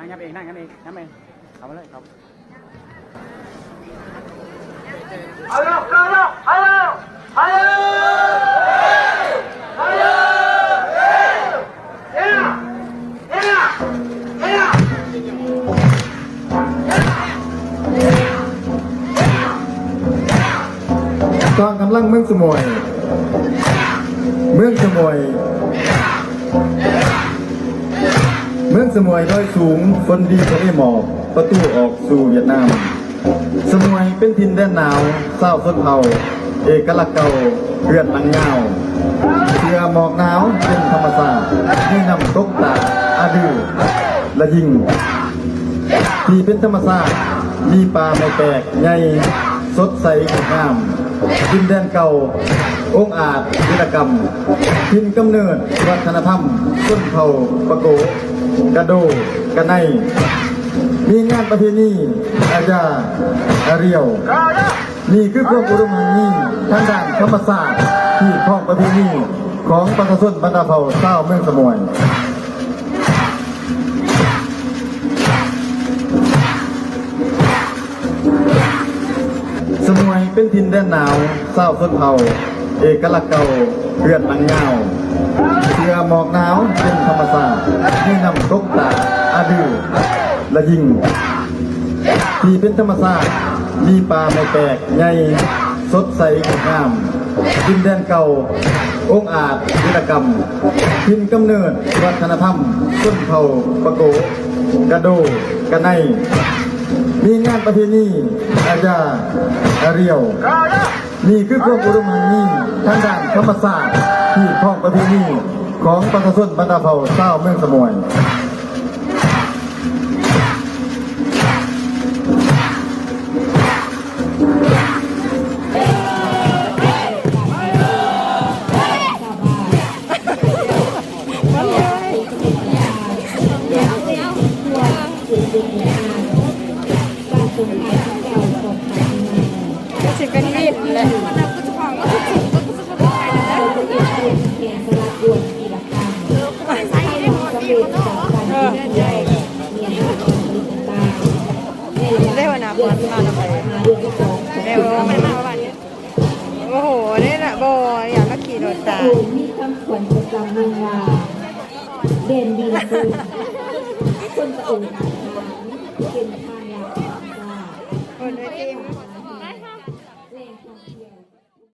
ນັ່ງຍັບເອງ ນັ່ງຍັບເອງ ຍັບເອງ ເຂົ້າມາເລີຍ ເຂົ້າ. ກອງກຳລັງເມືອງສະໝວຍ ເມືອງສະໝວຍ ເມືອງສະໝວຍດອຍສູງ ຝົນດີທະເລໝອກ ປະຕູອອກສູ່ຫວຽດນາມ. ສະໝວຍເປັນຖິ່ນແດນໜາວ ຊາວຊົນເຜົ່າ ເອກະລັກເກົ່າ ເຮືອນຫຼັງຍາວ ເສື້ອໝອກໜາວເປັນທຳມະຊາດ ມີນ້ຳຕົກຕາດ ອາດື ລະຍິງ ທີ່ເປັນທຳມະຊາດ ມີປ່າໄມ້ແຕກໃຫຍ່ ສົດໃສງົດງາມ ດິນແດນເກົ່າ ອົງອາດວິລະກຳ ຖິ່ນກຳເນີດວັດທະນະທຳຊົນເຜົ່າປະໂກ ກະໂດ ກະໄນ ມີງານປະເພນີອາຢາ ອາຣຽວ. ນີ້ຄືຄວາມອຸດົມຮັ່ງມີທາງດ້ານທຳມະຊາດ ທີ່ຄອງປະເພນີຂອງປະຊາຊົນບັນດາເຜົ່າຊາວເມືອງສະໝວຍ. ສະໝວຍເປັນຖິ່ນແດນໜາວ ຊາວຊົນເຜົ່າ ເອກະລັກເກົ່າ ເຮືອນຫຼັງຍາວ ເສື້ອໝອກໜາວເປັນທຳມະຊາດ ມີນ້ຳຕົກຕາດ ອາດື ລະຍິງ ທີ່ເປັນທຳມະຊາດ ມີປ່າໄມ້ແຕກໃຫຍ່ ສົດໃສງົດງາມ ດິນແດນເກົ່າ ອົງອາດວິລະກຳ ຖິ່ນກຳເນີດວັດທະນະທຳຊົນເຜົ່າປະໂກ ກະໂດ ກະໄນ ມີງານປະເພນີອາຢາ ອາຣຽວ. ນີ້ຄືຄວາມອຸດົມຮັ່ງມີທາງດ້ານທຳມະຊາດ ທີ່ຄອງປະເພນີຂອງປະຊາຊົນບັນດາເຜົ່າຊາວເມືອງສະໝວຍ. ຄືຊິເປັນວິນແຫຼະ ເອີ ເດ້ຫົວໜ້າພອນມານຳໄປ ແມ່ນບໍ່ ມັນມາວ່ານີ້. ໂອ້ໂຫ ນີ້ນະ ບໍ່ ຢ່າມາຂີ່ລົດຕາຍ. ມີຄຳຂວັນປະຈຳເມືອງວ່າ ແດນດີເກີນ ຄົນຕະໂອນອາດຖານ ເປັນທ່ານ